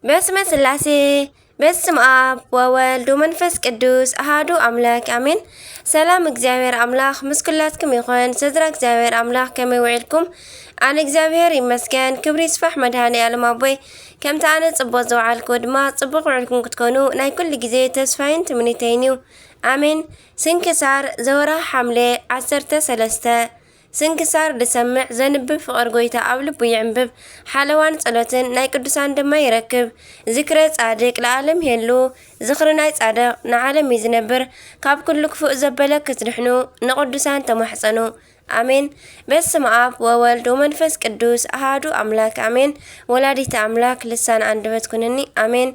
በስመ ስላሴ፣ በስም ኣብ ወወልድ ወመንፈስ ቅዱስ ኣሃዱ ኣምላክ ኣሜን። ሰላም እግዚኣብሔር ኣምላክ ምስ ኩላትኩም ይኹን። ስድራ እግዚኣብሔር ኣምላክ ከመይ ውዒልኩም? ኣነ እግዚኣብሔር ይመስገን፣ ክብሪ ይስፋሕ መድሃኔ ኣለም ኣቦይ። ከምቲ ኣነ ጽቡቅ ዝወዓልኩ ድማ ጽቡቅ ውዒልኩም ክትኮኑ ናይ ኩሉ ግዜ ተስፋይን ትምኒተይን እዩ። ኣሜን። ስንክሳር ዘወርሃ ሓምሌ ዓሰርተ ሰለስተ። ስንክሳር ዝሰምዕ ዘንብብ ፍቕር ጎይታ ኣብ ልቡ ይዕንብብ፣ ሓለዋን ጸሎትን ናይ ቅዱሳን ድማ ይረክብ። ዝክረ ጻድቅ ለዓለም ይሄሉ፣ ዝኽሪ ናይ ጻድቕ ንዓለም እዩ ዝነብር። ካብ ኩሉ ክፉእ ዘበለ ክትድሕኑ ንቅዱሳን ተማሕጸኑ። ኣሜን። በስመ ኣብ ወወልድ ወመንፈስ ቅዱስ ኣሃዱ ኣምላክ ኣሜን። ወላዲተ ኣምላክ ልሳን ኣንደበት ኩንኒ ኣሜን።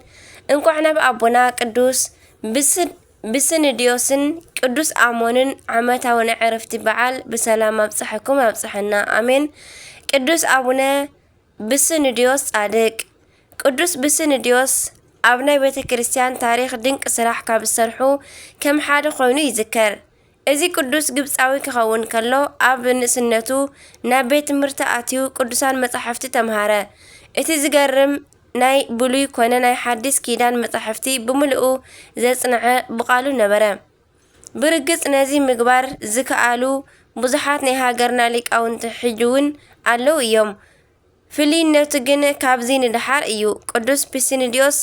እንቋዕ ናብ ኣቦና ቅዱስ ብስድ ብስንድዮስን ቅዱስ ኣሞንን ዓመታዊ ናይ ዕረፍቲ በዓል ብሰላም ኣብጽሐኩም ኣብጽሐና ኣሜን። ቅዱስ ኣቡነ ብስንድዮስ ጻድቅ። ቅዱስ ብስንድዮስ ኣብ ናይ ቤተ ክርስቲያን ታሪኽ ድንቂ ስራሕ ካብ ዝሰርሑ ከም ሓደ ኮይኑ ይዝከር። እዚ ቅዱስ ግብጻዊ ክኸውን ከሎ ኣብ ንእስነቱ ናብ ቤት ትምህርቲ ኣትዩ ቅዱሳን መጻሕፍቲ ተምሃረ። እቲ ዝገርም ናይ ብሉይ ኮነ ናይ ሓዲስ ኪዳን መጻሕፍቲ ብምልኡ ዘጽንዐ ብቓሉ ነበረ። ብርግጽ ነዚ ምግባር ዝከኣሉ ብዙሓት ናይ ሃገርና ሊቃውንቲ ሕጂ እውን ኣለዉ እዮም። ፍልይነቱ ግን ካብዚ ንደሓር እዩ። ቅዱስ ፒስንድዮስ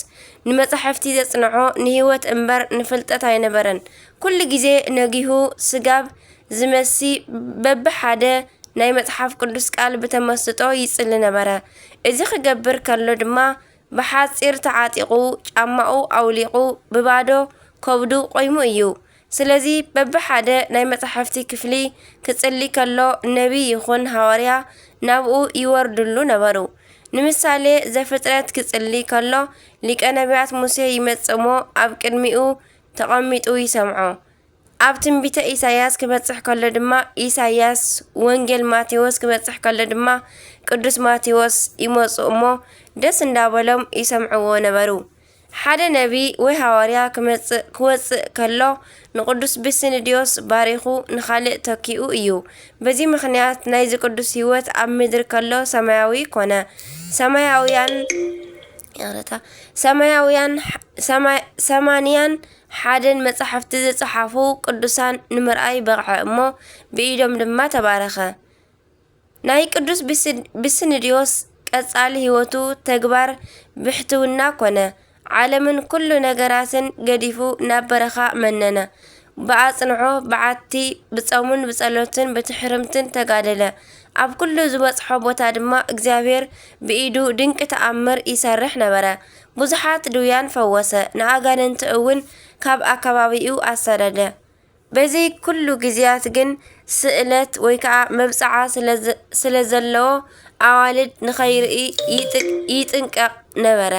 ንመጻሕፍቲ ዘጽንዖ ንህይወት እምበር ንፍልጠት ኣይነበረን። ኩሉ ግዜ ነጊሁ ስጋብ ዝመሲ በብሓደ ናይ መጽሓፍ ቅዱስ ቃል ብተመስጦ ይጽሊ ነበረ። እዚ ክገብር ከሎ ድማ ብሓጺር ተዓጢቑ፣ ጫማኡ ኣውሊቑ፣ ብባዶ ከብዱ ቆይሙ እዩ። ስለዚ በብሓደ ናይ መጻሕፍቲ ክፍሊ ክጽሊ ከሎ ነቢይ ይኹን ሃዋርያ ናብኡ ይወርድሉ ነበሩ። ንምሳሌ ዘፍጥረት ክጽሊ ከሎ ሊቀ ነቢያት ሙሴ ይመጽእ እሞ ኣብ ቅድሚኡ ተቐሚጡ ይሰምዖ። ኣብ ትንቢተ ኢሳያስ ክበጽሕ ከሎ ድማ ኢሳያስ፣ ወንጌል ማቴዎስ ክበጽሕ ከሎ ድማ ቅዱስ ማቴዎስ ይመጹ እሞ ደስ እንዳበሎም ይሰምዕዎ ነበሩ። ሓደ ነቢ ወይ ሃዋርያ ክመጽእ ክወጽእ ከሎ ንቅዱስ ብስንድዮስ ባሪኹ ንኻልእ ተኪኡ እዩ። በዚ ምኽንያት ናይዚ ቅዱስ ህይወት ኣብ ምድሪ ከሎ ሰማያዊ ኮነ። ሰማያውያን ይቕረታ፣ ሰማያውያን ሰማንያን ሓደን መጻሕፍቲ ዝጸሓፉ ቅዱሳን ንምርኣይ በቕዐ እሞ ብኢዶም ድማ ተባረኸ። ናይ ቅዱስ ብስንድዮስ ቀጻሊ ህይወቱ ተግባር ብሕትውና ኮነ። ዓለምን ኩሉ ነገራትን ገዲፉ ናብ በረኻ መነነ። ብኣጽንዖ በዓቲ ብጾሙን ብጸሎትን ብትሕርምትን ተጋደለ። ኣብ ኩሉ ዝበጽሖ ቦታ ድማ እግዚኣብሔር ብኢዱ ድንቂ ተኣምር ይሰርሕ ነበረ። ብዙሓት ድውያን ፈወሰ፣ ንኣጋንንቲ እውን ካብ ኣከባቢኡ ኣሳደደ። በዚ ኩሉ ግዜያት ግን ስእለት ወይ ከዓ መብጽዓ ስለ ዘለዎ ኣዋልድ ንኸይርኢ ይጥንቀቕ ነበረ።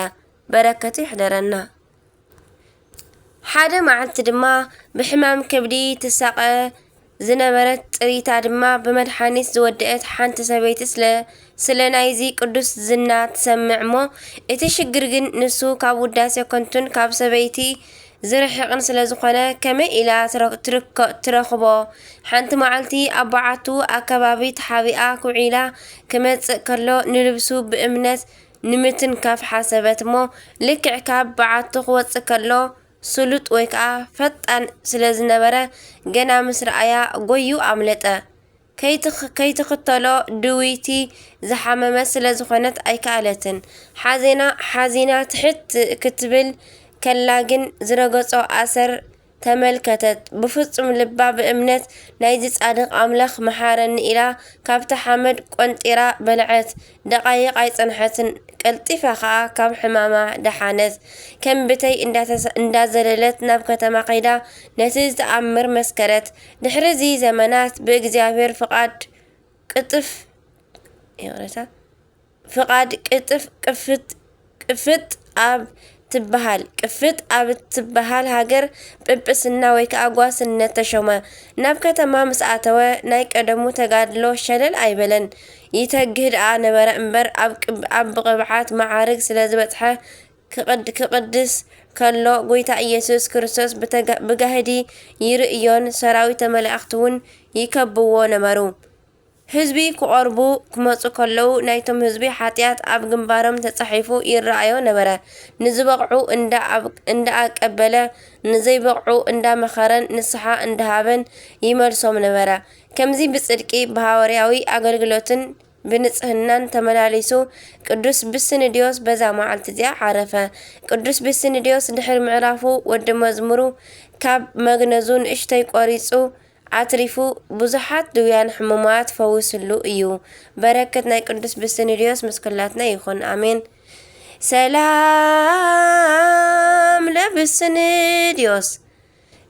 በረከቱ ይሕደረና። ሓደ መዓልቲ ድማ ብሕማም ከብዲ ትሳቐ ዝነበረት፣ ጥሪታ ድማ ብመድሓኒት ዝወደአት ሓንቲ ሰበይቲ ስለ ናይዚ ቅዱስ ዝና ትሰምዕ እሞ፣ እቲ ሽግር ግን ንሱ ካብ ውዳሴ ከንቱን ካብ ሰበይቲ ዝርሕቕን ስለ ዝኾነ ከመይ ኢላ ትረኽቦ? ሓንቲ መዓልቲ ኣብ በዓቱ ኣከባቢ ተሓቢኣ ክውዒላ ክመጽእ ከሎ ንልብሱ ብእምነት ንምትንካፍ ሓሰበት እሞ ልክዕ ካብ በዓቱ ክወጽእ ከሎ ስሉጥ ወይ ከኣ ፈጣን ስለ ዝነበረ ገና ምስ ረኣያ ጎዩ ኣምለጠ። ከይትኽተሎ ድውይቲ ዝሓመመት ስለ ዝኾነት ኣይከኣለትን። ሓዜና ሓዚና ትሕት ክትብል ከላ ግን ዝረገጾ ኣሰር ተመልከተት። ብፍጹም ልባ ብእምነት ናይዚ ጻድቕ ኣምላኽ መሓረኒ ኢላ ካብቲ ሓመድ ቆንጢራ በልዐት። ደቓይቕ ኣይጸንሐትን፣ ቀልጢፋ ኸኣ ካብ ሕማማ ደሓነት። ከም ብተይ እንዳዘለለት ናብ ከተማ ከይዳ ነቲ ዝተኣምር መስከረት። ድሕሪ እዚ ዘመናት ብእግዚኣብሔር ፍቓድ ቅጥፍ ይቕረታ ፍቓድ ቅጥፍ ቅፍት ቅፍጥ ኣብ ትበሃል ቅፍጥ ኣብ ትበሃል ሃገር ጵጵስና ወይ ከዓ ጓስነት ተሾመ። ናብ ከተማ ምስ ኣተወ ናይ ቀደሙ ተጋድሎ ሸለል ኣይበለን። ይተግህ ደኣ ነበረ እምበር ኣብ ብቕብዓት መዓርግ ስለ ዝበጽሐ ክቕድስ ከሎ ጎይታ ኢየሱስ ክርስቶስ ብጋህዲ ይርእዮን ሰራዊተ መላእኽቲ እውን ይከብዎ ነበሩ። ህዝቢ ክቐርቡ ክመጹ ከለዉ፣ ናይቶም ህዝቢ ሓጢኣት ኣብ ግንባሮም ተጻሒፉ ይረኣዮ ነበረ። ንዝበቕዑ እንዳ ኣብ-፣ እንዳ ኣቀበለ፣ ንዘይበቕዑ እንዳ መኸረን ንስሓ እንዳሃበን ይመልሶም ነበረ። ከምዚ ብጽድቂ፣ ብሃዋርያዊ ኣገልግሎትን ብንጽህናን ተመላሊሱ፣ ቅዱስ ብስንድዮስ በዛ መዓልቲ እዚኣ ዓረፈ። ቅዱስ ብስንድዮስ ድሕሪ ምዕራፉ፣ ወዲ መዝሙሩ ካብ መግነዙ ንእሽተይ ቆሪጹ ኣትሪፉ፣ ብዙሓት ድውያን ሕሙማት ፈዊስሉ እዩ። በረከት ናይ ቅዱስ ብስንድዮስ ምስ ኩላትና ይኹን። ኣሜን። ሰላም ለብስንድዮስ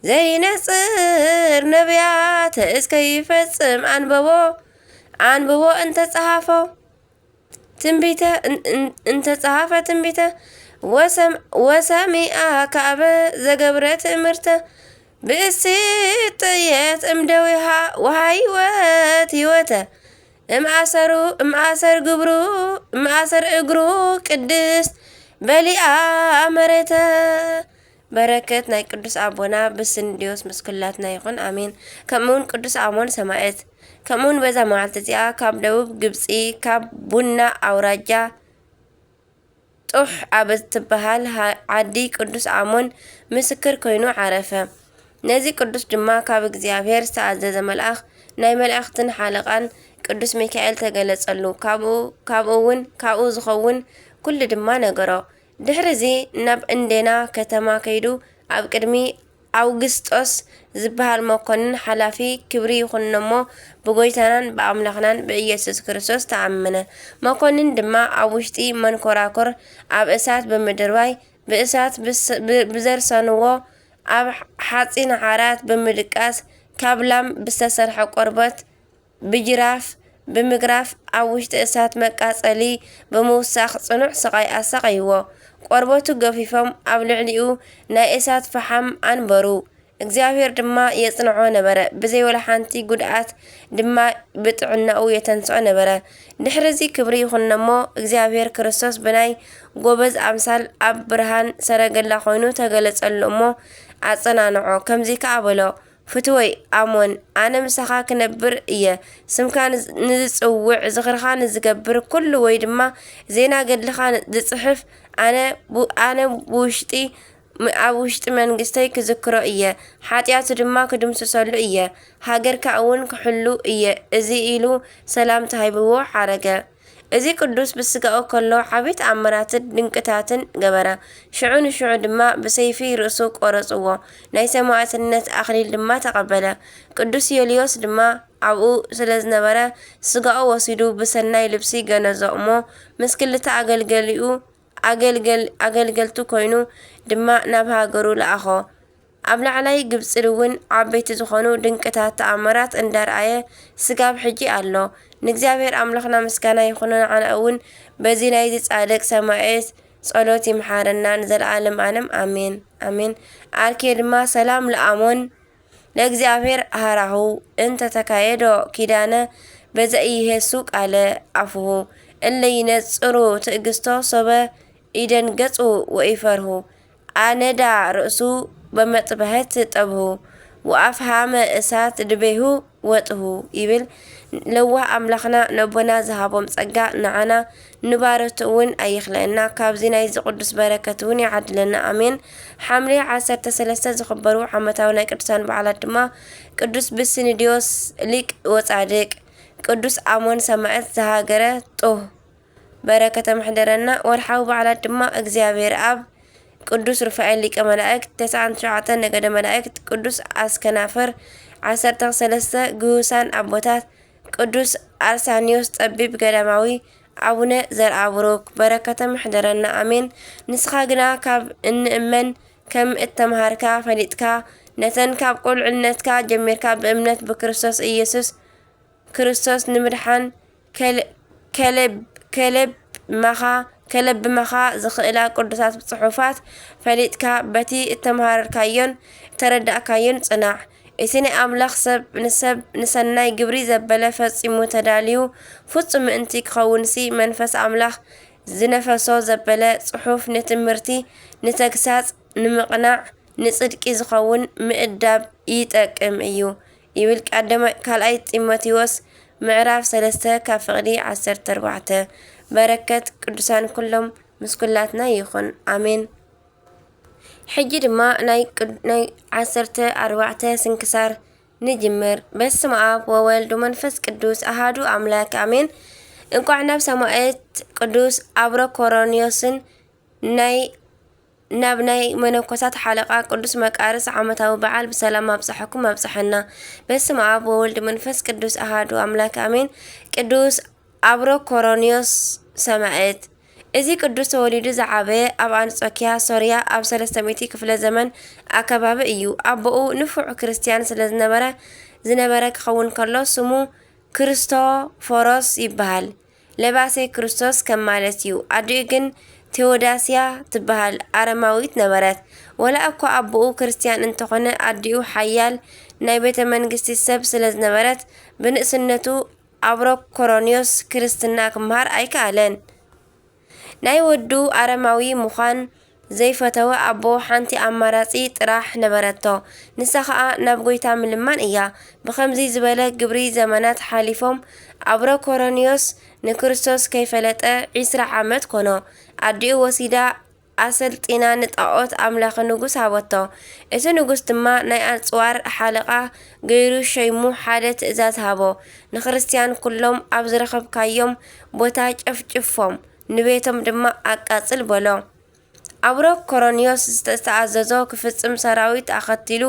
ዘይነጽር ነቢያተ እስከ ይፈጽም ኣንበቦ፣ ኣንብቦ እንተጸሃፎ ትንቢተ፣ እን-፣ እን-፣ እንተጸሃፈ ትንቢተ፣ ወሰም-፣ ወሰሚኣ ካበ ዘገብረ ትእምርተ፣ ብእሲ ጥየት እምደዊሃ ወሃይወት ህይወተ፣ እምኣሰሩ፣ እምኣሰር ግብሩ፣ እምኣሰር እግሩ ቅድስት በሊኣ መሬተ። በረከት ናይ ቅዱስ ኣቦና ብስንድዮስ ምስ ኩላትና ይኹን፣ ኣሜን። ከምኡውን ቅዱስ ኣሞን ሰማዕት፣ ከምኡውን በዛ መዓልቲ እዚኣ ካብ ደቡብ ግብጺ፣ ካብ ቡና ኣውራጃ ጡሕ ኣብ እትበሃል ሃ-፣ ዓዲ ቅዱስ ኣሞን ምስክር ኮይኑ ዓረፈ። ነዚ ቅዱስ ድማ ካብ እግዚኣብሔር ዝተኣዘዘ መልኣኽ፣ ናይ መላእኽትን ሓለቓን ቅዱስ ሚካኤል ተገለጸሉ። ካብኡ፣ ካብኡ እውን፣ ካብኡ ዝኸውን ኩሉ ድማ ነገሮ። ድሕሪ እዚ ናብ እንዴና ከተማ ከይዱ፣ ኣብ ቅድሚ ኣውግስጦስ ዝበሃል መኮንን ሓላፊ፣ ክብሪ ይኹኖ እሞ፣ ብጎይታናን ብኣምላኽናን ብኢየሱስ ክርስቶስ ተኣመነ። መኮንን ድማ ኣብ ውሽጢ መንኮራኩር ኣብ እሳት ብምድርባይ፣ ብእሳት ብስ-፣ ብ-፣ ብዘርሰንዎ ኣብ ሓጺን ዓራት ብምድቃስ፣ ካብ ላም ብዝተሰርሐ ቆርበት ብጅራፍ ብምግራፍ ኣብ ውሽጢ እሳት መቃጸሊ ብምውሳኽ ጽኑዕ ስቓይ ኣሳቐይዎ። ቆርበቱ ገፊፎም ኣብ ልዕሊኡ ናይ እሳት ፈሓም ኣንበሩ። እግዚኣብሔር ድማ የጽንዖ ነበረ፣ ብዘይ ወላ ሓንቲ ጉድኣት ድማ ብጥዕናኡ የተንስኦ ነበረ። ድሕርዚ ክብሪ ይኹኖ እሞ እግዚኣብሔር ክርስቶስ ብናይ ጎበዝ ኣምሳል ኣብ ብርሃን ሰረገላ ኮይኑ ተገለጸሉ እሞ ኣጸናንዖ። ከምዚ ከኣ በሎ፣ ፍትወይ ኣሞን፣ ኣነ ምሳኻ ክነብር እየ። ስምካ ንዝ-፣ ንዝጽውዕ፣ ዝኽርኻ ንዝገብር ኩሉ፣ ወይ ድማ ዜና ገድልኻ ን-፣ ዝጽሕፍ፣ ኣነ ቡ-፣ ኣነ ብውሽጢ ም-፣ ኣብ ውሽጢ መንግስተይ ክዝክሮ እየ፣ ሓጢኣቱ ድማ ክድምስሰሉ እየ፣ ሃገርካ እውን ክሕሉ እየ። እዚ ኢሉ ሰላም ተሃይብዎ ዓረገ። እዚ ቅዱስ ብስጋኡ ከሎ ዓቢ ተኣምራትን ድንቅታትን ገበረ። ሽዑ ንሽዑ ድማ ብሰይፊ ርእሱ ቆረጽዎ፣ ናይ ሰማዕትነት ኣኽሊል ድማ ተቐበለ። ቅዱስ ዮልዮስ ድማ ኣብኡ ስለ ዝነበረ፣ ስጋኡ ወሲዱ ብሰናይ ልብሲ ገነዞ እሞ፣ ምስ ክልተ ኣገልገሊኡ፣ ኣገልገል-፣ ኣገልገልቱ ኮይኑ ድማ ናብ ሃገሩ ለኣኾ። ኣብ ላዕላይ ግብጺ እውን ዓበይቲ ዝኾኑ ድንቅታት ተኣምራት እንዳርኣየ ስጋብ ሕጂ ኣሎ። ንእግዚኣብሔር ኣምላኽና ምስጋና ይኹኖ፣ ንዓና እውን በዚ ናይዚ ጻድቅ ሰማዕት ጸሎት ይምሓረና ንዘለዓለም ዓለም። ኣሜን፣ ኣሜን። ኣርኬ ድማ ሰላም ለኣሞን ለእግዚኣብሔር ሃራሁ እንተ ተካየዶ ኪዳነ በዘኢሄሱ ቃለ ኣፉሁ እለ ይነጽሩ ትዕግስቶ ሶበ ኢደንገጹ ወኢፈርሁ። ኣነዳ ርእሱ በመጥበህት ጠብሁ ወኣፍሃመ እሳት ድቤሁ ወጥሁ ይብል። ለዋህ ኣምላኽና ነቦና ዝሃቦም ጸጋ ንዓና ንባረቱ እውን ኣይኽለአና። ካብዚ ናይዚ ቅዱስ በረከት እውን ይዓድለና። ኣሜን። ሓምሌ ዓሰርተ ሰለስተ ዝኽበሩ ዓመታዊ ናይ ቅዱሳን በዓላት ድማ ቅዱስ ብስንዲዮስ ሊቅ ወጻድቅ፣ ቅዱስ ኣሞን ሰማዕት ዘሃገረ ጡህ በረከተ ምሕደረና። ወርሓዊ በዓላት ድማ እግዚኣብሔር ኣብ፣ ቅዱስ ሩፋኤል ሊቀ መላእክት፣ ተስዓን ትሽዓተን ነገደ መላእክት፣ ቅዱስ ኣስከናፍር፣ ዓሰርተ ሰለስተ ግሁሳን ኣቦታት፣ ቅዱስ ኣርሳንዮስ ጠቢብ ገዳማዊ፣ ኣቡነ ዘርኣብሩክ በረከተ ምሕደረና። ኣሜን። ንስኻ ግና ካብ እንእመን ከም እተምሃርካ ፈሊጥካ፣ ነተን ካብ ቁልዕነትካ ጀሚርካ ብእምነት ብክርስቶስ ኢየሱስ ክርስቶስ ንምድሓን ከለ-፣ ከለብ-፣ ከለብመኻ፣ ከለብመኻ ዝኽእላ ቅዱሳት ጽሑፋት ፈሊጥካ፣ በቲ እተምሃርካዮን እተረዳእካዮን ጽናዕ። እቲ ናይ ኣምላኽ ሰብ ንሰብ ንሰናይ ግብሪ ዘበለ ፈጺሙ ተዳልዩ ፍጹም ምእንቲ ክኸውንሲ፣ መንፈስ ኣምላኽ ዝነፈሶ ዘበለ ጽሑፍ ንትምህርቲ፣ ንተግሳጽ፣ ንምቕናዕ፣ ንጽድቂ ዝኸውን ምእዳብ ይጠቅም እዩ ይብል ቀዳማይ፣ ካልኣይ ጢሞቴዎስ ምዕራፍ ሰለስተ ካብ ፍቕዲ ዓሰርተ ኣርባዕተ። በረከት ቅዱሳን ኩሎም ምስ ኩላትና ይኹን። ኣሜን። ሕጂ ድማ ናይ ቅድ-፣ ናይ ዓሰርተ ኣርባዕተ ስንክሳር ንጅምር። በስመ ኣብ ወወልድ ወመንፈስ ቅዱስ ኣሃዱ ኣምላክ ኣሜን። እንቋዕ ናብ ሰማዕት ቅዱስ ኣብሮኮሮንዮስን ናይ፣ ናብ ናይ መነኮሳት ሓለቓ ቅዱስ መቃርስ ዓመታዊ በዓል ብሰላም ኣብጽሐኩም ኣብጽሐና። በስመ ኣብ ወወልድ መንፈስ ቅዱስ ኣሃዱ ኣምላክ ኣሜን። ቅዱስ ኣብሮኮሮንዮስ ሰማዕት። እዚ ቅዱስ ተወሊዱ ዝዓበየ ኣብ ኣንጾኪያ ሶርያ ኣብ ሰለስተ ሚእቲ ክፍለ ዘመን ኣከባቢ እዩ። ኣቦኡ ንፉዕ ክርስትያን ስለ ዝነበረ፣ ዝነበረ ክኸውን ከሎ ስሙ ክርስቶፎሮስ ይበሃል። ለባሴ ክርስቶስ ከም ማለት እዩ። ኣዲኡ ግን ቴዎዳስያ ትበሃል ኣረማዊት ነበረት። ወላ እኳ ኣቦኡ ክርስትያን እንተኾነ፣ ኣዲኡ ሓያል ናይ ቤተ መንግስቲ ሰብ ስለ ዝነበረት፣ ብንእስነቱ ኣብሮኮሮንዮስ ክርስትና ክምሃር ኣይከኣለን። ናይ ወዱ ኣረማዊ ምዃን ዘይፈተወ ኣቦ ሓንቲ ኣማራጺ ጥራሕ ነበረቶ። ንሳ ኸኣ ናብ ጐይታ ምልማን እያ። ብኸምዚ ዝበለ ግብሪ ዘመናት ሓሊፎም። ኣብሮኮሮንዮስ ንክርስቶስ ከይፈለጠ ዒስራ ዓመት ኮኖ። ኣዲኡ ወሲዳ ኣሰልጢና ንጣኦት ኣምላኺ ንጉስ ሃበቶ። እቲ ንጉስ ድማ ናይ ኣጽዋር ሓለቓ ገይሩ ሸይሙ ሓደ ትእዛዝ ሃቦ። ንክርስትያን ኩሎም ኣብ ዝረኸብካዮም ቦታ ጨፍጭፎም፣ ንቤቶም ድማ ኣቃጽል በሎ። ኣውሮኮሮንዮስ ዝተኣዘዞ ክፍጽም ሰራዊት ኣኸቲሉ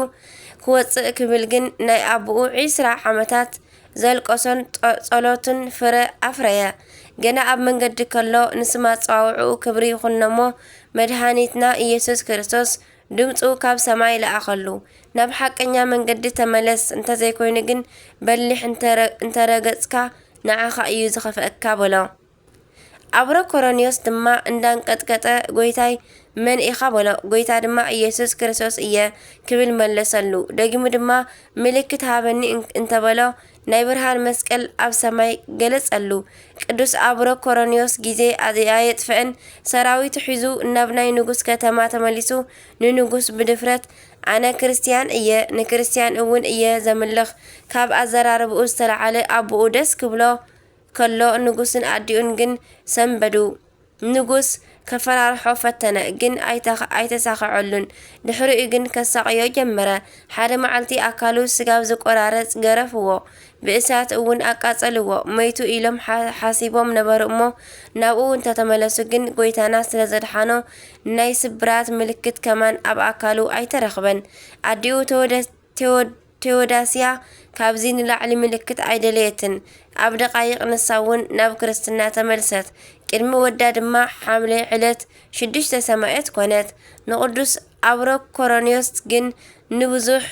ክወጽእ ክብል ግን ናይ ኣቦኡ ዒስራ ዓመታት ዘልቀሶን ጸ-፣ ጸሎቱን ፍረ ኣፍረየ። ገና ኣብ መንገዲ ከሎ ንስም ኣጸዋውዕኡ ክብሪ ይኹኖሞ መድሃኒትና ኢየሱስ ክርስቶስ ድምጹ ካብ ሰማይ ለኣኸሉ። ናብ ሓቀኛ መንገዲ ተመለስ፣ እንተዘይኮይኑ ግን በሊሕ እንተረ-፣ እንተረገጽካ ንዓኻ እዩ ዝኸፍአካ በሎ። ኣውሮኮሮንዮስ ድማ እንዳንቀጥቀጠ፣ "ጐይታይ መን ኢኻ?" በሎ። ጐይታ ድማ፣ "ኢየሱስ ክርስቶስ እየ" ክብል መለሰሉ። ደጊሙ ድማ፣ "ምልክት ሃበኒ" እን-፣ እንተበሎ፣ ናይ ብርሃን መስቀል ኣብ ሰማይ ገለጸሉ። ቅዱስ ኣውሮኮሮንዮስ ግዜ ኣየጥፍእን፣ ሰራዊቱ ሒዙ ናብ ናይ ንጉስ ከተማ ተመሊሱ፣ ንንጉስ ብድፍረት፣ "ኣነ ክርስትያን እየ፣ ንክርስትያን እውን እየ ዘምልኽ" ካብ ኣዘራርባኡ ዝተላዕለ ኣቦኡ ደስ ክብሎ ከሎ፣ ንጉስን ኣዲኡን ግን ሰንበዱ። ንጉስ ከፈራርሖ ፈተነ፣ ግን ኣይተ-፣ ኣይተሳኸዐሉን። ድሕሪኡ ግን ከሳቕዮ ጀመረ። ሓደ መዓልቲ ኣካሉ ስጋብ ዝቆራረጽ ገረፍዎ፣ ብእሳት እውን ኣቃጸልዎ። መይቱ ኢሎም ሓ-፣ ሓሲቦም ነበሩ እሞ፣ ናብኡ እንተተመለሱ ግን ጐይታና ስለ ዘድሓኖ፣ ናይ ስብራት ምልክት ከማን ኣብ ኣካሉ ኣይተረኽበን። ኣዲኡ ተወደ-፣ ቴዎ-፣ ቴዎዳስያ ካብዚ ንላዕሊ ምልክት ኣይደለየትን። ኣብ ደቓይቕ ንሳ እውን ናብ ክርስትና ተመልሰት። ቅድሚ ወዳ ድማ ሓምለ ዕለት ሽዱሽተ ሰማዕት ኮነት። ንቅዱስ ኣውሮኮሮንዮስ ግን ንብዙሕ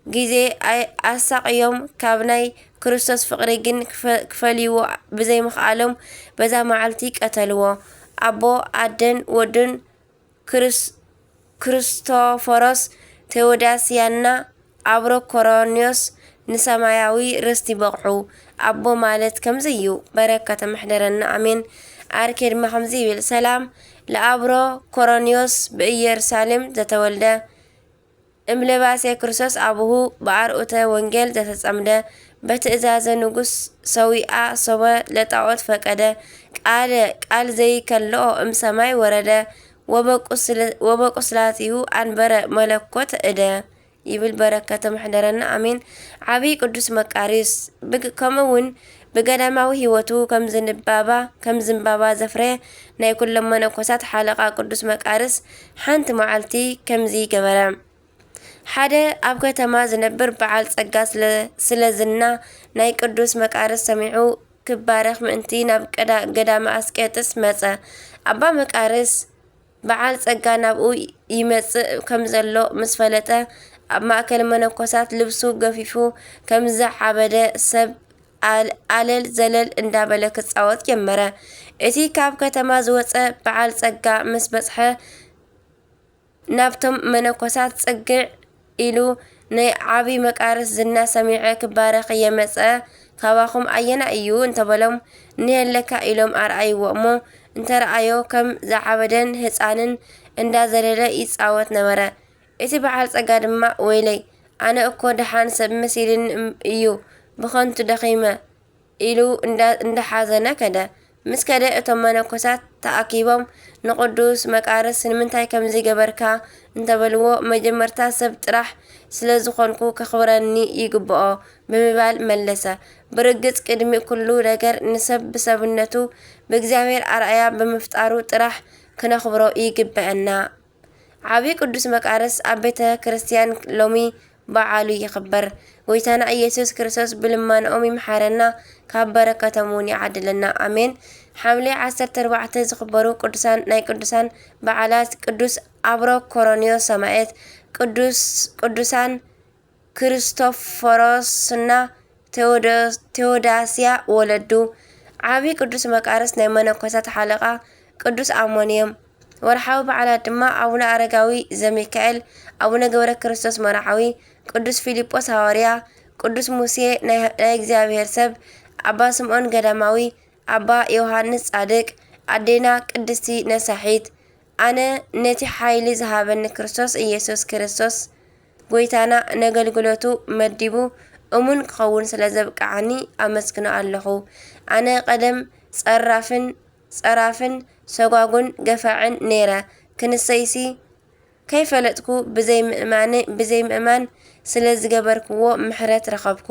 ግዜ ኣይ-፣ ኣሳቕዮም፣ ካብ ናይ ክርስቶስ ፍቕሪ ግን ክፈ-፣ ክፈልይዎ ብዘይምኽኣሎም በዛ መዓልቲ ቀተልዎ። ኣቦ፣ ኣደን ወዱን ክርስ-፣ ክርስቶፎሮስ፣ ቴዎዳስያና ኣብሮኮሮንዮስ ንሰማያዊ ርስቲ በቕዑ። ኣቦ ማለት ከምዚ እዩ። በረከቱ ምሕደረና፣ ኣሜን። ኣርኬ ድማ ከምዚ ይብል፣ ሰላም ለኣብሮኮሮንዮስ ብኢየሩሳሌም ዘተወልደ፣ እምለባሴ ክርስቶስ ኣቡሁ ብኣርዑተ ወንጌል ዘተጸምደ፣ በትእዛዘ ንጉስ ሰዊኣ ሶበ ለጣዖት ፈቀደ፣ ቃለ ቃል ዘይከልኦ እምሰማይ ወረደ፣ ወበቁስል-፣ ወበቁስላቲሁ ኣንበረ መለኮት እደ ይብል። በረከቱ ምሕደረና፣ ኣሜን። ዓብይ ቅዱስ መቃርዮስ ብግ-፣ ከምኡ እውን ብገዳማዊ ህይወቱ ከም ዝንባባ፣ ከም ዝንባባ ዘፍረየ ናይ ኩሎም መነኮሳት ሓለቓ ቅዱስ መቃርስ ሓንቲ መዓልቲ ከምዚ ገበረ። ሓደ ኣብ ከተማ ዝነብር በዓል ጸጋ ስለ፣ ስለ ዝና ናይ ቅዱስ መቃርስ ሰሚዑ ክባረኽ ምእንቲ ናብ ቀዳ-፣ ገዳመ ኣስቄጥስ መጸ። ኣባ መቃርስ በዓል ጸጋ ናብኡ ይመጽእ ከም ዘሎ ምስ ፈለጠ፣ ኣብ ማእከል መነኮሳት ልብሱ ገፊፉ ከም ዝዓበደ ሰብ ኣል-፣ ኣለል ዘለል እንዳበለ ክጻወት ጀመረ። እቲ ካብ ከተማ ዝወጸ በዓል ጸጋ ምስ በጽሐ፣ ናብቶም መነኮሳት ጽግዕ ኢሉ፣ "ናይ ዓቢ መቃርስ ዝና ሰሚዐ ክባረኽ እየ መጸ፣ ካባኹም ኣየናይ እዩ?" እንተበሎም፣ "ንየለካ" ኢሎም ኣርኣይዎ እሞ፣ እንተረኣዮ ከም ዝዓበደን ህጻንን እንዳዘለለ ይጻወት ነበረ። እቲ በዓል ጸጋ ድማ፣ "ወይለይ፣ ኣነ እኮ ደሓን ሰብ መሲልኒ እም-፣ እዩ፣ ብኸንቱ ደኺመ" ኢሉ እንዳ-፣ እንዳሓዘነ ከደ። ምስ ከደ እቶም መነኮሳት ተኣኪቦም ንቅዱስ መቃርስ "ንምንታይ ከምዚ ገበርካ?" እንተበልዎ፣ "መጀመርታ ሰብ ጥራሕ ስለ ዝኾንኩ ከኽብረኒ ይግብኦ" ብምባል መለሰ። ብርግጽ ቅድሚ ኩሉ ነገር ንሰብ ብሰብነቱ ብእግዚኣብሔር ኣርኣያ ብምፍጣሩ ጥራሕ ክነኽብሮ ይግብአና። ዓቢ ቅዱስ መቃርስ ኣብ ቤተ ክርስቲያን ሎሚ በዓሉ ይኽበር። ጎይታና ኢየሱስ ክርስቶስ ብልማንኦም ይምሓረና፣ ካብ በረከቶም እውን ይዓድለና። ኣሜን። ሓምሌ ዓሰርተ ኣርባዕተ ዝኽበሩ ቅዱሳን፣ ናይ ቅዱሳን በዓላት ቅዱስ ኣብሮ ኮሮንዮስ ሰማዕት፣ ቅዱስ፣ ቅዱሳን ክርስቶፎሮስና ቴዎዶ-፣ ቴዎዳስያ ወለዱ፣ ዓቢ ቅዱስ መቃርስ ናይ መነኮሳት ሓለቓ ቅዱስ ኣሞንዮም። ወርሓዊ በዓላት ድማ ኣቡነ ኣረጋዊ ዘሚካኤል፣ ኣቡነ ገብረ ክርስቶስ መርዓዊ፣ ቅዱስ ፊልጶስ ሃዋርያ፣ ቅዱስ ሙሴ ናይ፣ ናይ እግዚኣብሔር ሰብ፣ ኣባ ስምዖን ገዳማዊ፣ ኣባ ዮሃንስ ጻድቅ፣ ኣዴና ቅድስቲ ነሳሒት። ኣነ ነቲ ሓይሊ ዝሃበኒ ክርስቶስ ኢየሱስ ክርስቶስ ጎይታና ነገልግሎቱ መዲቡ እሙን ክኸውን ስለ ዘብቅዓኒ ኣመስግኖ ኣለኹ። ኣነ ቀደም ጸራፍን፣ ጸራፍን ሰጓጉን ገፋዕን ነይረ። ክንሰይሲ ከይፈለጥኩ ብዘይ ምእማን፣ ብዘይ ምእማን ስለ ዝገበርክዎ ምሕረት ረኸብኩ።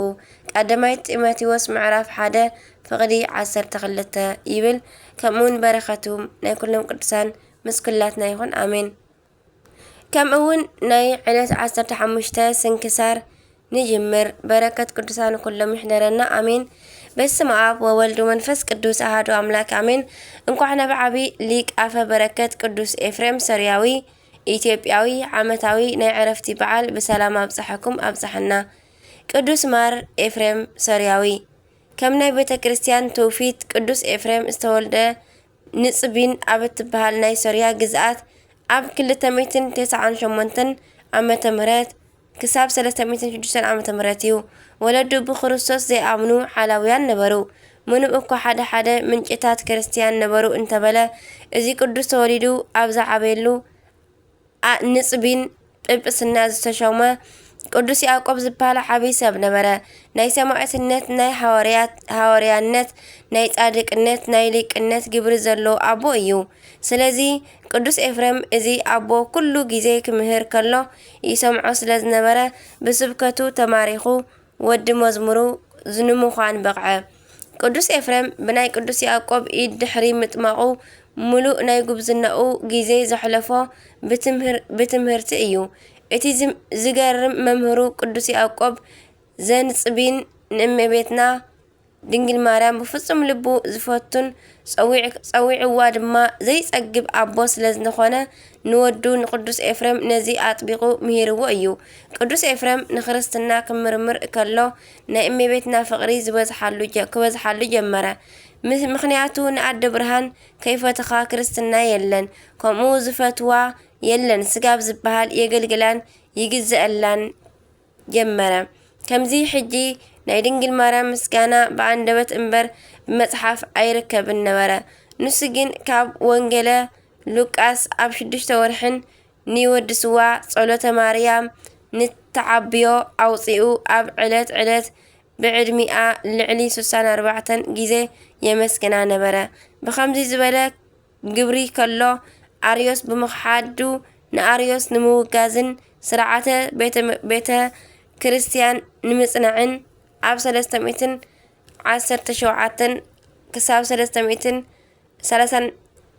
ቀዳማይ ጢሞቴዎስ ምዕራፍ ሓደ ፍቕዲ ዓሰርተ ክልተ ይብል። ከምኡውን በረኸቱ ናይ ኩሎም ቅዱሳን ምስ ኩላትና ይኹን። ኣሜን። ከምኡውን ናይ ዕለት ዓሰርተ ሓሙሽተ ስንክሳር ንጅምር። በረከት ቅዱሳን ኩሎም ይሕደረና። ኣሜን። በስመ ኣብ ወወልድ ወመንፈስ ቅዱስ ኣሐዱ ኣምላክ ኣሜን። እንኳዕ ናብ ዓቢ ሊቅ ኣፈ በረከት ቅዱስ ኤፍሬም ሶርያዊ ኢትዮጵያዊ ዓመታዊ ናይ ዕረፍቲ በዓል ብሰላም ኣብፀሐኩም ኣብፀሐና። ቅዱስ ማር ኤፍሬም ሶርያዊ ከም ናይ ቤተ ክርስቲያን ትውፊት ቅዱስ ኤፍሬም ዝተወልደ ንጽቢን ኣብ እትበሃል ናይ ሶርያ ግዝኣት ኣብ ክልተ ሚእትን ተስዓን ሸሞንተን ዓመተ ምህረት ክሳብ ሰለስተ ሚእትን ሽዱሽተን ዓመተ ምህረት እዩ። ወለዱ ብክርስቶስ ዘይኣምኑ ሓላውያን ነበሩ። ምንም እኳ ሓደ ሓደ ምንጭታት ክርስትያን ነበሩ እንተበለ፣ እዚ ቅዱስ ተወሊዱ ኣብ ዝዓበየሉ ኣ-፣ ንጽቢን ጵጵስና ዝተሾመ ቅዱስ ያዕቆብ ዝበሃል ዓቢ ሰብ ነበረ። ናይ ሰማዕትነት፣ ናይ ሃዋርያት-፣ ሃዋርያነት፣ ናይ ጻድቅነት፣ ናይ ሊቅነት ግብሪ ዘለዎ ኣቦ እዩ። ስለዚ ቅዱስ ኤፍሬም እዚ ኣቦ ኩሉ ግዜ ክምህር ከሎ ይሰምዖ ስለ ዝነበረ፣ ብስብከቱ ተማሪኹ ወዲ መዝሙሩ ዝንምዃን በቕዐ። ቅዱስ ኤፍሬም ብናይ ቅዱስ ያዕቆብ ኢድ ድሕሪ ምጥማቑ፣ ምሉእ ናይ ጉብዝናኡ ግዜ ዘሕለፎ ብትምህር-፣ ብትምህርቲ እዩ። እቲ ዝም-፣ ዝገርም መምህሩ ቅዱስ ያዕቆብ ዘንጽቢን ንእመቤትና ድንግል ማርያም ብፍጹም ልቡ ዝፈቱን ጸዊዕ-፣ ጸዊዕዋ ድማ ዘይጸግብ ኣቦ ስለ ዝኾነ፣ ንወዱ ንቅዱስ ኤፍሬም ነዚ ኣጥቢቑ ምሂርዎ እዩ። ቅዱስ ኤፍሬም ንክርስትና ክምርምር ከሎ፣ ናይ እመቤትና ፍቕሪ ዝበዝሓሉ ጀ-፣ ክበዝሓሉ ጀመረ። ም-፣ ምኽንያቱ ንኣደ ብርሃን ከይፈተኻ ክርስትና የለን፣ ከምኡ ዝፈትዋ የለን፣ ስጋብ ዝበሃል የገልግላን ይግዘአላን ጀመረ። ከምዚ ሕጂ ናይ ድንግል ማርያም ምስጋና ብኣንደበት እምበር ብመጽሓፍ ኣይርከብን ነበረ። ንሱ ግን ካብ ወንጌለ ሉቃስ ኣብ ሽዱሽተ ወርሕን ንይወድስዋ ጸሎተ ማርያም ንተዓብዮ ኣውጺኡ ኣብ ዕለት ዕለት ብዕድሚኣ ልዕሊ ስሳን ኣርባዕተን ግዜ የመስግና ነበረ። ብኸምዚ ዝበለ ግብሪ ከሎ ኣርዮስ ብምኽሓዱ ንኣርዮስ ንምውጋዝን ስርዓተ ቤተ፣ ቤተ ክርስቲያን ንምጽናዕን ኣብ ሰለስተ ሚእትን ዓሰርተ ሸውዓተን ክሳብ ሰለስተ ሚእትን ሰላሳን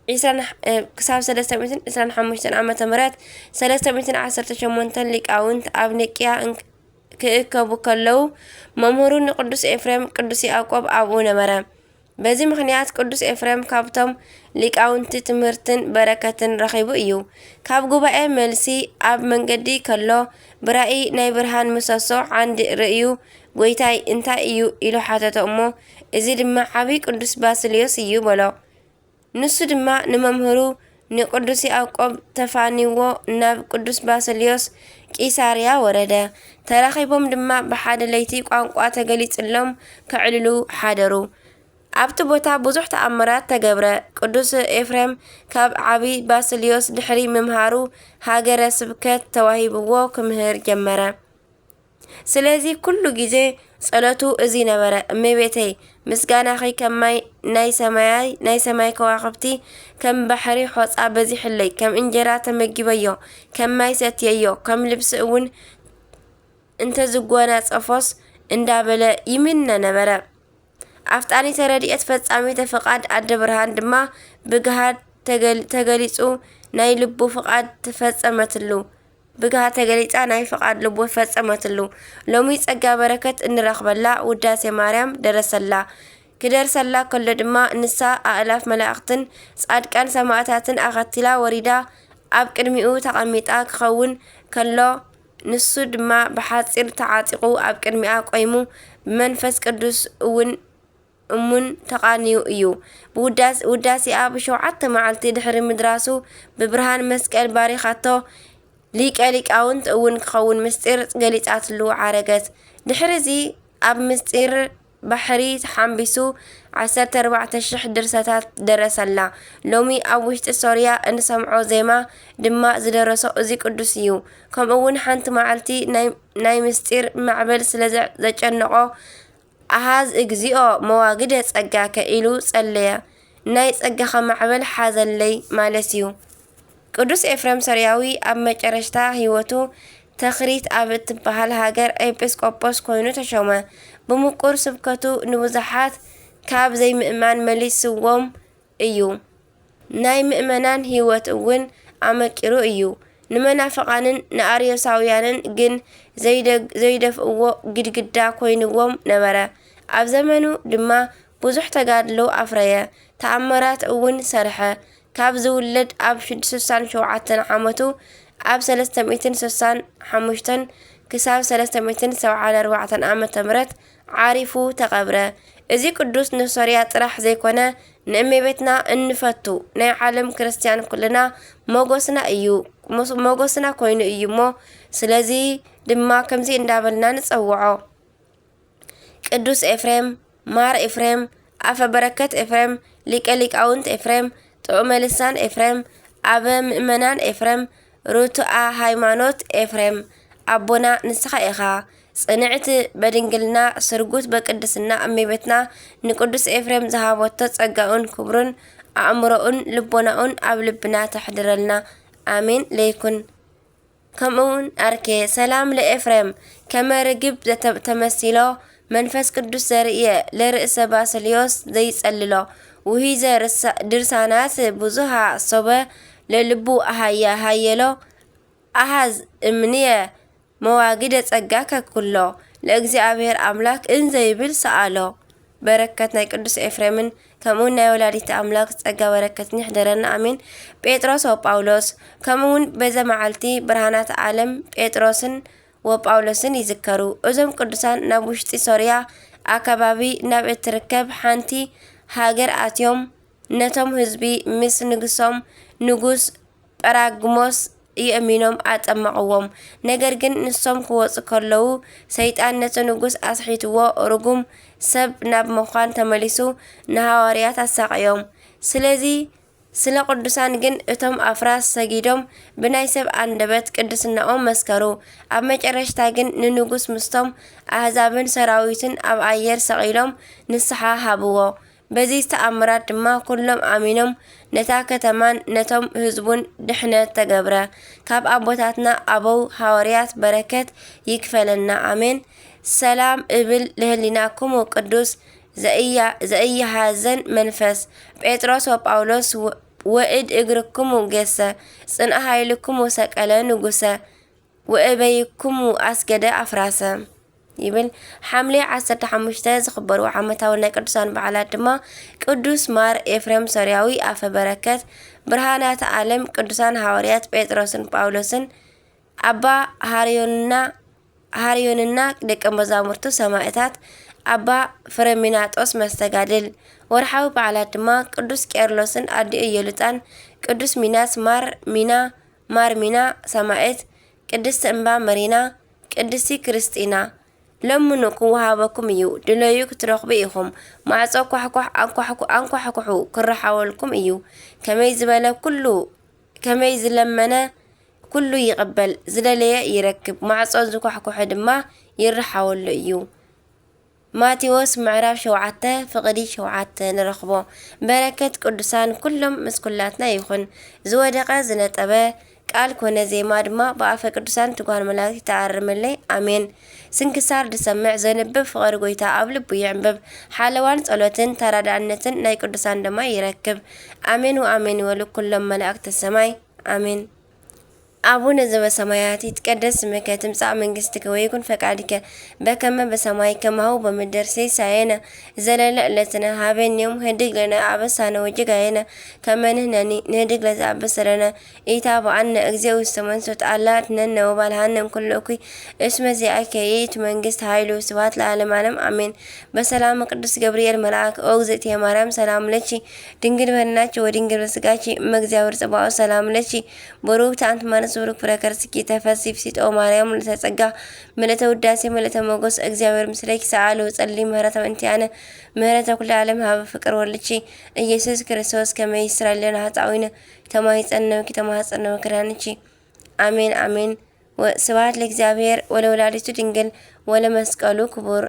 ዒስራን፣ እ፣ ክሳብ ሰለስተ ሚእትን ዕስራን ሓሙሽተን ዓመተ ምህረት ሰለስተ ሚእትን ዓሰርተ ሸሞንተን ሊቃውንት ኣብ ኒቅያ እንክ-፣ ክእከቡ ከለዉ መምህሩ ንቅዱስ ኤፍሬም ቅዱስ ያዕቆብ ኣብኡ ነበረ። በዚ ምኽንያት ቅዱስ ኤፍሬም ካብቶም ሊቃውንቲ ትምህርትን በረከትን ረኺቡ እዩ። ካብ ጉባኤ መልሲ ኣብ መንገዲ ከሎ ብራእይ ናይ ብርሃን ምሰሶ ዓንዲ ርእዩ፣ "ጎይታይ እንታይ እዩ?" ኢሉ ሓተቶ እሞ፣ "እዚ ድማ ዓቢ ቅዱስ ባስልዮስ እዩ" በሎ። ንሱ ድማ ንመምህሩ ንቅዱስ ያዕቆብ ተፋኒዎ ናብ ቅዱስ ባስልዮስ ቂሳርያ ወረደ። ተራኺቦም ድማ ብሓደ ለይቲ ቋንቋ ተገሊጽሎም ከዕልሉ ሓደሩ። ኣብቲ ቦታ ብዙሕ ተኣምራት ተገብረ። ቅዱስ ኤፍሬም ካብ ዓቢ ባስልዮስ ድሕሪ ምምሃሩ ሃገረ ስብከት ተዋሂብዎ ክምህር ጀመረ። ስለዚ ኩሉ ግዜ ጸሎቱ እዚ ነበረ፣ እመቤተይ፣ ምስጋናኺ ከም ማይ ናይ ሰማያይ፣ ናይ ሰማይ ከዋኽብቲ፣ ከም ባሕሪ ሖጻ በዚሕለይ፣ ከም እንጀራ ተመጊበዮ፣ ከም ማይ ሰትየዮ፣ ከም ልብሲ እውን እንተዝጎናጸፎስ እንዳበለ ይምነ ነበረ። ኣፍጣኒተ ረድኤት ፈጻሚተ ፍቓድ ኣደ ብርሃን ድማ ብግሃድ ተገል-፣ ተገሊጹ ናይ ልቡ ፍቓድ ተፈጸመትሉ። ብግሃድ ተገሊጻ ናይ ፍቓድ ልቡ ፈጸመትሉ። ሎሚ ጸጋ በረከት እንረኽበላ ውዳሴ ማርያም ደረሰላ። ክደርሰላ ከሎ ድማ ንሳ ኣእላፍ መላእኽትን ጻድቃን ሰማእታትን ኣኸቲላ ወሪዳ ኣብ ቅድሚኡ ተቐሚጣ ክኸውን ከሎ፣ ንሱ ድማ ብሓጺር ተዓጢቑ ኣብ ቅድሚኣ ቆይሙ፣ ብመንፈስ ቅዱስ እውን እሙን ተቓንዩ እዩ። ብውዳስ-፣ ውዳሴኣ ብሸውዓተ መዓልቲ ድሕሪ ምድራሱ፣ ብብርሃን መስቀል ባሪኻቶ፣ ሊቀ ሊቃውንት እውን ክኸውን ምስጢር ገሊጻትሉ ዓረገት። ድሕሪዚ ኣብ ምስጢር ባሕሪ ተሓምቢሱ ዓሰርተ ኣርባዕተ ሽሕ ድርሰታት ደረሰላ። ሎሚ ኣብ ውሽጢ ሶርያ እንሰምዖ ዜማ ድማ ዝደረሶ እዚ ቅዱስ እዩ። ከምኡ እውን ሓንቲ መዓልቲ ናይ፣ ናይ ምስጢር ማዕበል ስለ ዘ-፣ ዘጨነቖ፣ ኣሃዝ እግዚኦ መዋግደ ጸጋከ ኢሉ ጸለየ። ናይ ጸጋኻ ማዕበል ሓዘለይ ማለት እዩ። ቅዱስ ኤፍሬም ሶርያዊ ኣብ መጨረሽታ ህይወቱ ተኽሪት ኣብ እትበሃል ሃገር ኤጲስቆጶስ ኮይኑ ተሾመ። ብምቁር ስብከቱ ንብዙሓት ካብ ዘይምእማን መሊስዎም እዩ። ናይ ምእመናን ህይወት እውን ኣመቂሩ እዩ። ንመናፍቓንን ንኣርዮሳውያንን ግን ዘይደግ-፣ ዘይደፍእዎ ግድግዳ ኮይንዎም ነበረ። ኣብ ዘመኑ ድማ ብዙሕ ተጋድሎ ኣፍረየ። ተኣምራት እውን ሰርሐ። ካብ ዝውለድ ኣብ ሽድ-፣ ስሳን ሸውዓተን ዓመቱ፣ ኣብ ሰለስተ ሚእትን ስሳን ሓሙሽተን ክሳብ ሰለስተ ሚእትን ሰብዓን ኣርባዕተን ዓመተ ምህረት ዓሪፉ ተቐብረ። እዚ ቅዱስ ንሶርያ ጥራሕ ዘይኮነ፣ ንእመቤትና እንፈቱ ናይ ዓለም ክርስትያን ኩልና ሞጎስና እዩ፣ ሞስ-፣ ሞጎስና ኮይኑ እዩ እሞ፣ ስለዚ ድማ ከምዚ እንዳበልና ንጸውዖ። ቅዱስ ኤፍሬም፣ ማር ኤፍሬም፣ ኣፈ በረከት ኤፍሬም፣ ሊቀ ሊቃውንት ኤፍሬም፣ ጥዑመ ልሳን ኤፍሬም፣ ኣበ ምእመናን ኤፍሬም፣ ርቱዐ ሃይማኖት ኤፍሬም፣ ኣቦና ንስኻ ኢኻ። ጽንዕቲ በድንግልና ስርጉት በቅድስና እመቤትና ንቅዱስ ኤፍሬም ዝሃበቶ ጸጋኡን ክብሩን ኣእምሮኡን ልቦናኡን ኣብ ልብና ተሕድረልና። ኣሜን ለይኩን። ከምኡውን ኣርኬ ሰላም ለኤፍሬም ከመ ርግብ ዘተ-፣ ተመሲሎ መንፈስ ቅዱስ ዘርእየ ለርእሰ ባስልዮስ ዘይጸልሎ ውሂዘ ርሳ-፣ ድርሳናት ብዙሃ ሶበ ለልቡ ሃየ-፣ ሃየሎ ኣሃዝ እምንየ መዋግደ ጸጋ ከኩሎ ለእግዚኣብሔር ኣምላክ እንዘይብል ሰኣሎ። በረከት ናይ ቅዱስ ኤፍሬምን ከምኡውን ናይ ወላዲተ ኣምላክ ጸጋ በረከትን ይሕደረና፣ ኣሜን። ጴጥሮስ ወጳውሎስ፣ ከምኡውን በዘ መዓልቲ ብርሃናት ዓለም ጴጥሮስን ወጳውሎስን ይዝከሩ። እዞም ቅዱሳን ናብ ውሽጢ ሶርያ ኣከባቢ ናብ እትርከብ ሓንቲ ሃገር ኣትዮም፣ ነቶም ህዝቢ ምስ ንግሶም ንጉስ ጳራግሞስ የእሚኖም ኣጠመቕዎም። ነገር ግን ንሶም ክወጹ ከለዉ፣ ሰይጣን ነቲ ንጉስ ኣስሒትዎ፣ ርጉም ሰብ ናብ ምዃን ተመሊሱ ንሃዋርያት ኣሳቐዮም። ስለዚ፣ ስለ ቅዱሳን ግን እቶም ኣፍራስ ሰጊዶም ብናይ ሰብ ኣንደበት ቅድስናኦም መስከሩ። ኣብ መጨረሽታ ግን ንንጉስ ምስቶም ኣህዛብን ሰራዊትን ኣብ ኣየር ሰቒሎም ንስሓ ሃብዎ። በዚ ተኣምራት ድማ ኩሎም ኣሚኖም፣ ነታ ከተማን ነቶም ህዝቡን ድሕነት ተገብረ። ካብ ኣቦታትና ኣበው ሃዋርያት በረከት ይክፈለና፣ ኣሜን። ሰላም እብል ለህሊናክሙ ቅዱስ ዘእያ-፣ ዘእያሃዘን መንፈስ ጴጥሮስ ወጳውሎስ ወ-፣ ወእድ እግርክሙ ጌሰ ጽንአ ኃይልክሙ ሰቀለ ንጉሰ ወእበይክሙ ኣስገደ ኣፍራሰ ይብል። ሓምሌ ዓሰርተ ሓሙሽተ ዝኽበሩ ዓመታዊ ናይ ቅዱሳን በዓላት ድማ ቅዱስ ማር ኤፍሬም ሶርያዊ ኣፈ በረከት፣ ብርሃናተ ዓለም ቅዱሳን ሃዋርያት ጴጥሮስን ጳውሎስን፣ ኣባ ሃርዮንና፣ ሃርዮንና ደቀ መዛሙርቱ ሰማዕታት፣ ኣባ ፍረሚናጦስ መስተጋድል። ወርሓዊ በዓላት ድማ ቅዱስ ቄርሎስን ኣዲኡ ዮልጣን፣ ቅዱስ ሚናስ፣ ማር ሚና፣ ማር ሚና ሰማዕት፣ ቅድስቲ እምባ መሪና፣ ቅድስቲ ክርስጢና። ለምኑ ክወሃበኩም እዩ፣ ድለዩ ክትረኽቡ ኢኹም፣ ማዕጾ ኳሕኳሕ ኣንኳሕኩ-፣ ኣንኳሕኩሑ ክረሓወልኩም እዩ። ከመይ ዝበለ ኩሉ፣ ከመይ ዝለመነ ኩሉ ይቕበል፣ ዝደለየ ይረክብ፣ ማዕጾ ዝኳሕኩሐ ድማ ይረሓወሉ እዩ። ማቴዎስ ምዕራፍ ሸውዓተ ፍቕዲ ሸውዓተ ንረኽቦ። በረከት ቅዱሳን ኩሎም ምስ ኩላትና ይኹን። ዝወደቐ ዝነጠበ ቃል ኮነ ዜማ ድማ ብኣፈ ቅዱሳን ትጓን መላእክት ይተኣርመለይ። ኣሜን። ስንክሳር ድሰምዕ ዘንብብ ፍቕሪ ጎይታ ኣብ ልቡ ይዕንብብ። ሓለዋን ጸሎትን ተራዳእነትን ናይ ቅዱሳን ድማ ይረክብ። ኣሜን ወኣሜን ይበሉ ኩሎም መላእክተ ሰማይ። ኣሜን። ኣቡነ ዘበሰማያት ይትቀደስ ስምከ ትምጻእ መንግስትከ ወይኩን ፈቃድከ በከመ በሰማይ ከማሁ በምድር። ሲሳየነ ዘለለ ዕለትነ ሃበን ዮም ህድግ ለነ አበሳነ ወጌጋየነ ከመ ንሕነኒ ንህድግ ለዘአበሰ ለነ ኢታብአነ እግዚኦ ውስተ መንሱት አላ አድነነ ወባልሃነ እምኩሉ እኩይ እስመ ዚአከ ይእቲ መንግስት ኃይሉ ስብሐት ለዓለመ ዓለም አሜን። በሰላም ቅዱስ ገብርኤል መልአክ ኦ እግዝእትየ ማርያም ሰላም ለኪ ድንግል በድናኪ ወድንግል በስጋኪ እመ እግዚአብሔር ጸባኦት ሰላም ለኪ ብሩክት አንቲ ማለት ብሩክ ፍረ ከርስኪ ተፈሲ ብሲጦ ማርያም ምልዕተ ጸጋ ምልዕተ ውዳሴ ምልዕተ ሞገስ እግዚአብሔር ምስሌኪ ሰአሉ ጸሊ ምህረተ እንቲአነ ምህረተ ኩለ ዓለም ሀበ ፍቅር ወልድኪ ኢየሱስ ክርስቶስ ከመ ይስራይ ለነ ኃጣውኢነ ተማሂጸነውኪ ተማህጸነው ክዳንኪ አሜን አሜን። ወ- ስብሐት ለእግዚአብሔር ወለወላዲቱ ድንግል ወለመስቀሉ ክቡር።